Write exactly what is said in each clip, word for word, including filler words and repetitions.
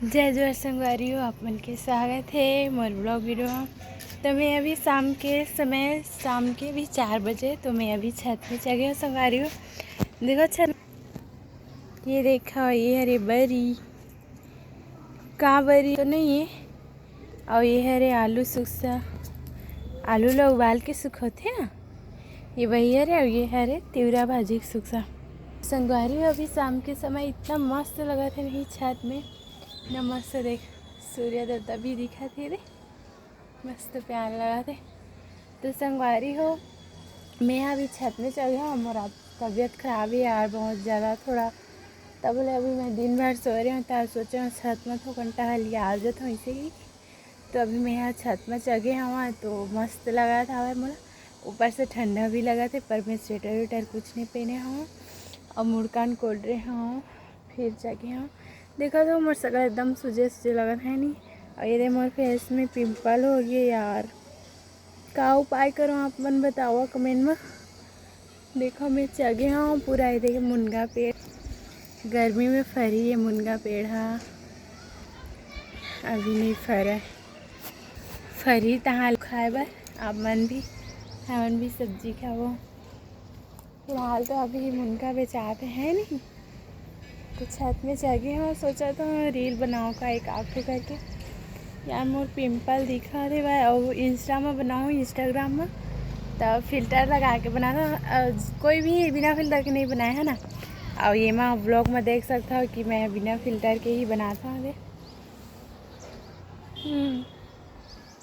जय जोहार संगवारी हो, आप मन के स्वागत हे मोर vlog video में। तो मैं अभी शाम के समय, शाम के भी चार बजे, तो मैं अभी छत में चढ़ गई हूँ संगवारी हो। देखो छत, ये देखो, ये हरे बरी, का बरी तो नहीं है, और ये हरे आलू सुखसा, आलू ला उबाल के सुखोथे ना, ये वही हरे, और ये हरे तिवरा भाजी के सुखसा। संगवारी हो, अभी शाम के समय इतना मस्त लगत हे नहीं छत में, इतना मस्त देख, सूर्य देवता भी दिखत हे रे, मस्त प्यार लगत हे। तो संगवारी हो, मैं अभी छत में चढ़ गया हूँ, मोर तबीयत खराब है यार बहुत ज़्यादा थोड़ा, तब ले अभी मैं दिन भर सोए रहे हूँ, तो आज सोचे हूँ छत में थोकन टहलिया आ जात हूँ ऐसे ही। तो अभी मैं यहाँ छत में चढ़ गए हवा, तो मस्त लगत हवय मोला। ऊपर से ठंडा भी लगत हे, पर मैं स्वेटर वेटर कुछ नहीं पहने हवा, और मुड़कान कोड़ रहे हवा, फिर चढ़ गए हवा। देखा तो मोर सकल एकदम सूजे सूजे लगत हे नी, और ये दे मोर फेस में पिंपल हो गए यार। का उपाय करो आप मन बताओ कमेंट में। देखो मैं चढ़ गए हवा पूरा, ये देखिए मुनगा पेड़, गर्मी में फरी ये मुनगा पेड़ हा, अभी नहीं फरा, फरी तहाँ खाए बर आप मन भी, हमन भी सब्जी खाबो। फिलहाल तो अभी मुनगा बेचात हे नहीं, तो छत में चढ़ गए हवा, सोचा तो रील बनाओ का एक आखो करके। यार मोर पिंपल दिखत हे भाई, और इंस्टा में बनाऊँ, इंस्टाग्राम में, तब फिल्टर लगा के बनाता। कोई भी बिना फिल्टर के नहीं बनाए है ना, और ये मैं व्लॉग में देख सकता हूँ कि मैं बिना फिल्टर के ही बनाता हूँ। हम्म।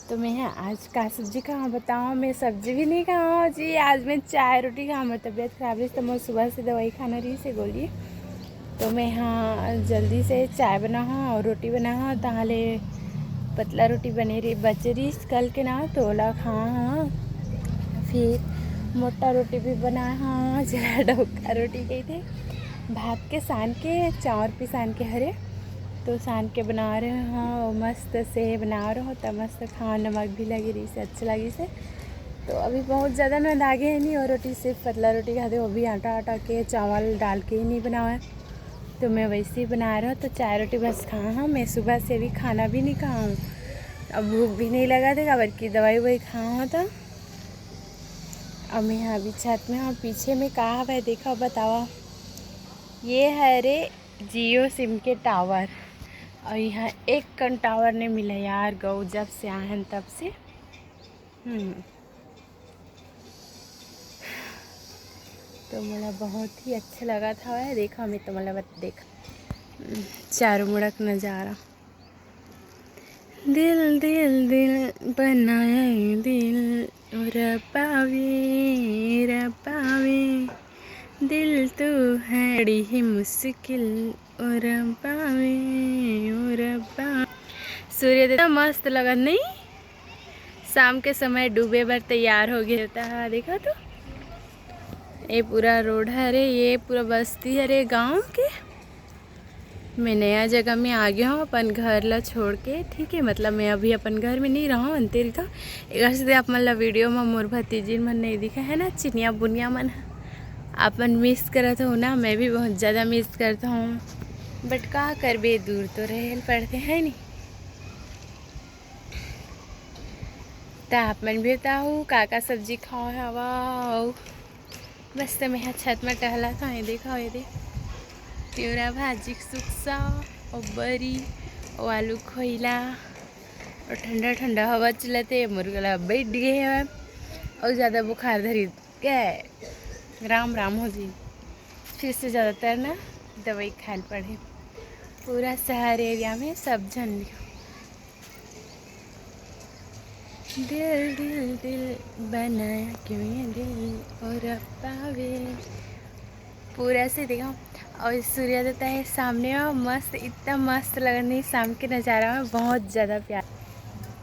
तो मैं आज का सब्जी खाऊँ बताओ, मैं सब्जी भी नहीं खाऊँ जी। आज मैं चाय रोटी खाऊँ, मोर तबीयत खराब रही तो मोर सुबह से दवाई खाना रही से गोली। तो मैं हाँ जल्दी से चाय बना हूँ और रोटी बना हूँ, ताहले पतला रोटी बने रही बचे रही कल के ना, तो ओला खा हूँ। फिर मोटा रोटी भी बना हूँ, जरा डोका रोटी कही थे, भात के सान के, चाउर पिसान के हरे, तो सान के बना रहे हो, मस्त से बना रहे हो, त मस्त खाओ, नमक भी लगे रही से अच्छा लगी से। तो अभी बहुत ज़्यादा ना दागे है नहीं, और रोटी सिर्फ पतला रोटी खाते, वो भी आटा आटा के चावल डाल के ही नहीं बनावा है। तो मैं वैसे ही बना रहा हूँ, तो चाय रोटी बस खाऊँ हाँ। मैं सुबह से अभी खाना भी नहीं खाऊँ, अब भूख भी नहीं लगा थे, काबर की दवाई ववाई खाऊँ हाँ। तो अब मैं यहाँ अभी छत में हूँ, पीछे में का हवा है देखा बतावा, ये है रे जियो सिम के टावर, और यहाँ एक कन टावर नहीं मिला यार, गौ जब से आए हैं तब से। हम्म। तो मोला बहुत ही अच्छा लगा था, देखा मैं तो मतलब देख, हम्म, चारों मुड़क नज़ारा। दिल दिल दिल बनाया दिल, ओ रब्बा वे, रब्बा वे, दिल तो है बड़ी ही मुश्किल, ओ रब्बा वे, ओ रब्बा। सूर्य देवता मस्त लगत नहीं, शाम के समय डूबे बर तैयार हो गया था। देखा तो ये पूरा रोड हरे, ये पूरा बस्ती हरे गांव के। मैं नया जगह में आ गया हूँ अपन घर ला छोड़ के, ठीक है। मतलब मैं अभी अपन घर में नहीं रहा हूँ, अंते रहिथों। एकर से आप मन ला वीडियो में मोर भतीजिन मन नहीं दिखा है ना, चिनिया बुनिया मन ह। आप मन मिस करत हो ना, मैं भी बहुत ज़्यादा मिस करता हूँ, बट का करबे, दूर तो रहे ल पड़ते है नहीं। त आप मन भी बताओ का का सब्जी खाओ हवा। बस तो मैं छत में टहला था, ये देखा, ये दे तिवरा भाजी के सुकसा, और बरी, और आलू खोइला, और ठंडा ठंडा हवा चलत हे, मोर गला बैठ गए है, और ज़्यादा बुखार धरी गए। राम राम हो जी, फिर से ज़्यादातर ना दवाई खाए ल पड़े। पूरा शहर एरिया में सब झन दिल दिल दिल बनाया क्यों ये दिल, और पावे पूरा से देखो। और सूर्य देवता है सामने, और मस्त, इतना मस्त लग रही शाम के नज़ारा में, बहुत ज़्यादा प्यार।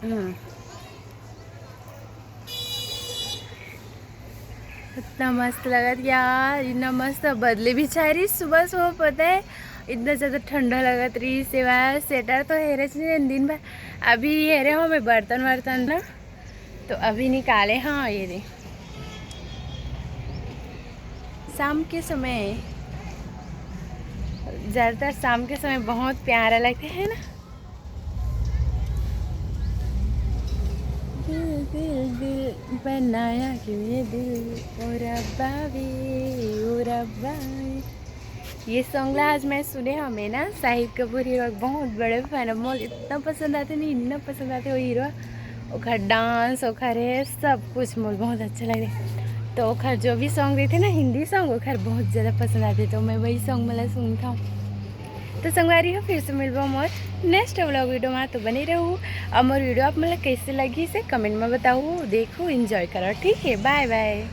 हम्म। इतना मस्त लगत यार, इतना मस्त बदली भी छा रही सुबह सुबह, पता है इतना ज़्यादा ठंडा लगत रही। सेवा स्वेटर तो हेरे च नहीं दिन भर, अभी हेरे हो मैं बर्तन वर्तन ना, तो अभी निकाले। हाँ, ये दे शाम के समय, ज़्यादातर शाम के समय बहुत प्यारा लगता है ना। दिल दिल दिल बनाया क्यों ये दिल, ओ रब्बा वे, ओ रब्बा वे। ये सॉन्ग ला आज मैं सुने हमें ना, शाहिद कपूर हीरो के बहुत बड़े फैन है। मोल इतना पसंद आते नहीं, इतना पसंद आते वो हीरो। ओखर डांस, ओखर है सब कुछ मोल बहुत अच्छा लगे। तो ओखर जो भी सॉन्ग रहिथे ना, हिंदी सॉन्ग, ओखर बहुत ज़्यादा पसंद आते, तो मैं वही सॉन्ग मला सुनता हूँ। तो संगवारी हो, फिर से मिलबो मोर नेक्स्ट व्लॉग वीडियो में। तो बने रहू। और मोर वीडियो आप मन ला कैसे लगी से कमेंट में बताओ। देखो, एंजॉय करो, ठीक है, बाय बाय।